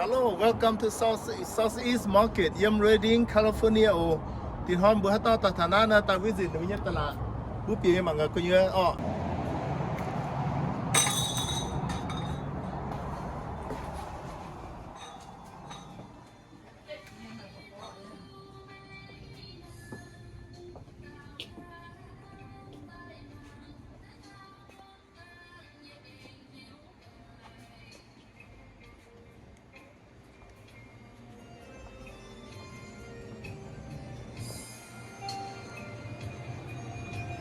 Hello, welcome to South, Southeast Market yiem Redding, California oc. Dinh hnoi mbuo haaix dauh daaih taux naaiv nor, daaih visit ninh mbuo nyei ตลาด. Mbuo bieqc mangc gaax gu'nyuoz orqc.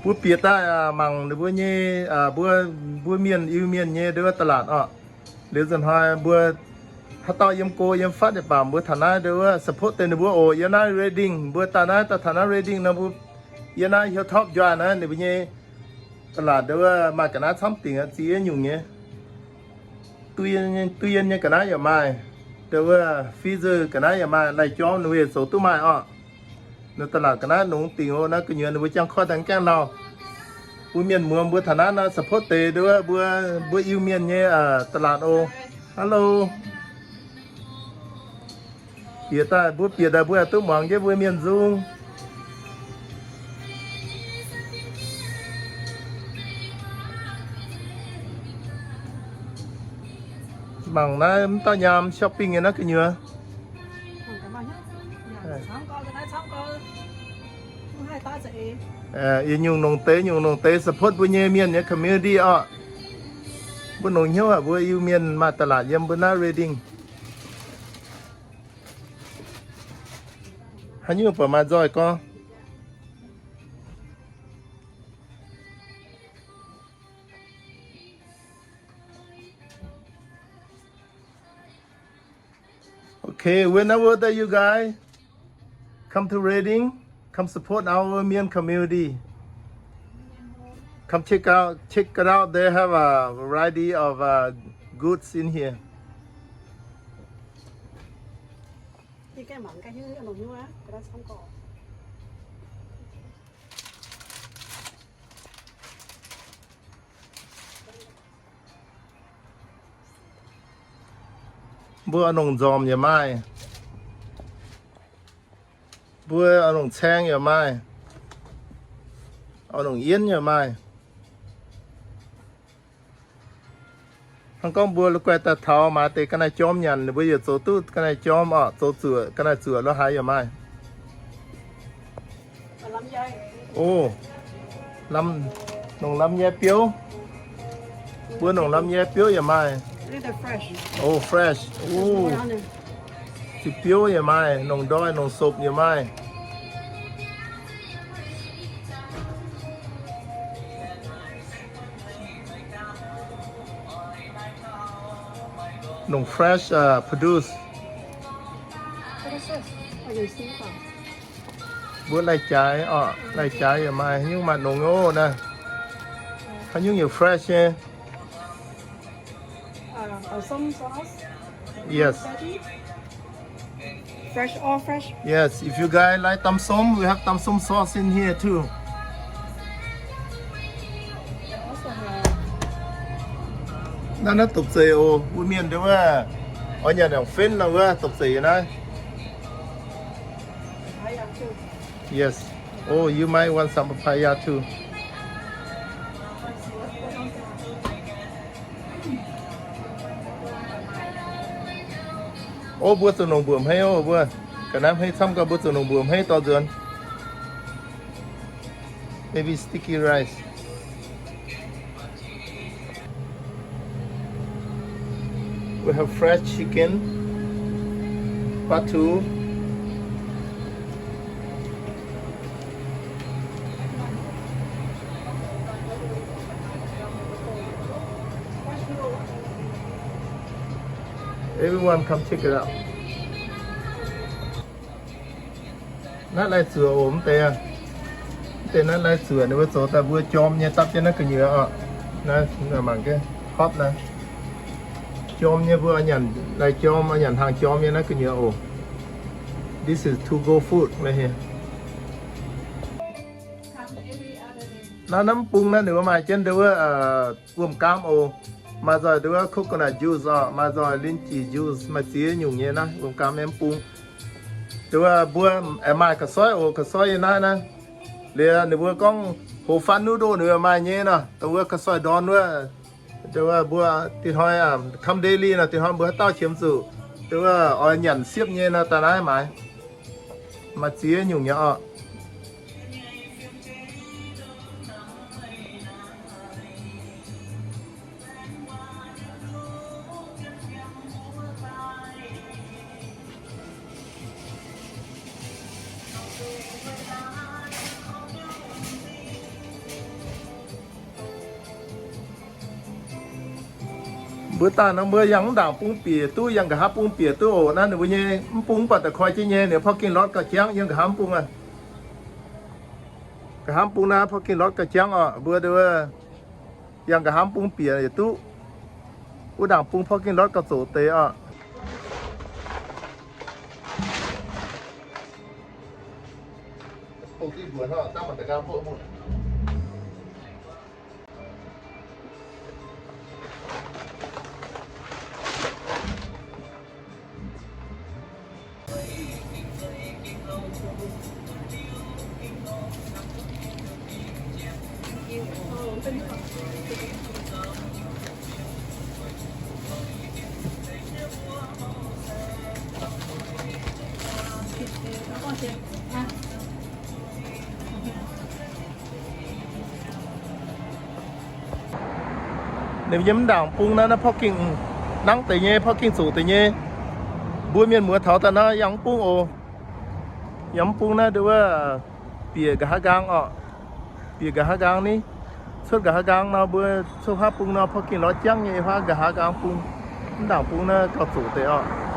Mbuo bieqc daaih mangc ninh mbuo nyei, mbuo, mbuo mienh, Iu-Mienh nyei nduov ตลาด orqc. Liuz nzunc hnoi mbuo haaix dauh yiem go yiem fatv nyei baac mbuo taux naaiv nduov support deix ninh mbuo oc. Yiem naaiv Redding, mbuo daaih naaiv, daaih taux naaiv Redding nor mbuo yiem naaiv Hilltop Drive naaiv ninh mbuo nyei ตลาด nduov maaih ga'naaiv camv dingc aqv, ziex nyungc nyei. Duqv yien nyei ga'naaiv yaac maaih, nduov freezer ga'naaiv yaac maaih, lai-jorm ninh mbuo yaac zoux duqv maaih orqc. Ninh ตลาด ga'naaiv nongx dingc oc. Naaiv gu'nyuoz ninh mbuo jangx koiv daaih gaengh lauh. Mbuo mienh muoz mbuo taux naaiv nor support deix nduov mbuo, mbuo Iu-Mienh nyei ตลาด oc. Hello. Bieqc daaih, mbuo bieqc daaih mbuo yaac duqv muangx jienv mbuo mienh nzung. Mangc naaiv mv dauh nyaam shopping nyei naaiv gu'nyuoz. Yietc nyungc longc deix, nyungc longc deix support mbuo nyei mienh nyei community orqc. Mbuo longc hnyouv haic mbuo Iu-Mienh maaih ตลาด yiem mbuo naaiv Redding. Haaix nyungc buatc maaih nzoih gorngv. Okay, whenever that you guys come to Redding, come support our Mien community. Come check out, check it out. They have a variety of uh, goods in here. Mbuo oix nongc nzormc yaac maaih. Mbuo oix nongc caeng yaac maaih. Oix nongc yienv yaac maaih. Hnangv gorngv mbuo la'guaih daaih taux maaih deix ga'naaiv jorm nyanc, ninh mbuo yaac zoux duqv ga'naaiv jorm orqc, zoux zuoqc, ga'naaiv zuoqc lo haaix yaac maaih. O, lamh, nongc lamh nyei biouv. Mbuo nongc lamh nyei biouv yaac maaih. O, fresh. O, ziqc biouv yaac maaih, nongc ndoih, nongc sopc yaac maaih. Nongc fresh uh, produce. Mbuo lai-jaaix orqc, lai-jaaix yaac maaih, haaix nyungc maaih nongc oc naaiv. Haaix nyungc yaac fresh nyei. Yes. Fresh, all fresh. Yes, if you guys like dim sum, we have dim sum sauce in here too. Naaiv, naaiv dopc zeic oc, mbuo mienh nduov wuov, oix nyanc nangc fen nor wuov, dopc zeic yiem naaiv. Yes. Oh, you might want some papaya too. Ov, mbuo zuqc nongc mbuoqc hmeiv ov, mbuo ga'naaiv hmeiv camv gau, mbuo zuqc nongc mbuoqc hmeiv dorh nzuonx. Maybe sticky rice. We have fresh chicken, batu. Everyone come check it out. Naaiv lai-zuoqc oc, mv deix, mv deix naaiv lai-zuoqc ninh mbuo zoux daaih mbuo jorm nyei dapv jienv naaiv gu'nyuoz oc. Naaiv mangc gaax, hot naaiv. Jorm nyei mbuo nyanc lai jorm, nyanc hnaangx jorm nyei naaiv gu'nyuoz oc. This is to go food right here. Naaiv, naaiv mv bung naaiv ninh mbuo maaih jienv nduov wuov, wuom-gaamv oc. Maaih nzoih nduov coconut juice oc, maaih nzoih linh chi juice, maaih ziex nyungc nyei naaiv, wuom gaam mv bung. Nduov mbuo aengx maaih ข้าวซอย oc, ข้าวซอย yiem naaiv naaiv. Liuz ninh mbuo gorngv โฮฟาด noodle ninh mbuo maaih nyei nor, dongh wuov ข้าวซอย ndorn wuov. Nduov mbuo dinh hnoi, come daily nor, dinh hnoi mbuo haaix dauh qiemx zuqc, nduov oix nyanc siepv nyei nor, daaih naaiv maaiz. Maaih ziex nyungc nyei oc. Mbuo daaih nor mbuo yangh mv ndaangc bung bieqc duqv, yangh nqa'haav bung bieqc duqv oc. Naaiv ninh mbuo nyei mv bung mv baac da'koi jienv nyei, ninh parking lot gauh jangv yiem nqa'haav mv bung aqv. Nqa'haav mv bung naaiv parking lot gauh jangv oc. Mbuo nduov yangh nqa'haav mv bung bieqc yietc duqv. Wuov ndaangc bung parking lot gauh zoqc deix oc. Ninh yiem mv ndaangc bung naaiv, naaiv parking nangv deix nyei, parking zoqc deix nyei. Mbuo mienh muoz taux daaih naaiv yangh mv bung oc. Yangh mv bung naaiv nduov bieqc nqa'haav nqaang oc. Bieqc nqa'haav nqaang ni. Cuotv nqa'haav nqaang nor mbuo cuotv haav bung nor parking lot jangv nyei, haav nqa'haav nqaang bung. Mv ndaangc bung naaiv gauh zoqc deix oc.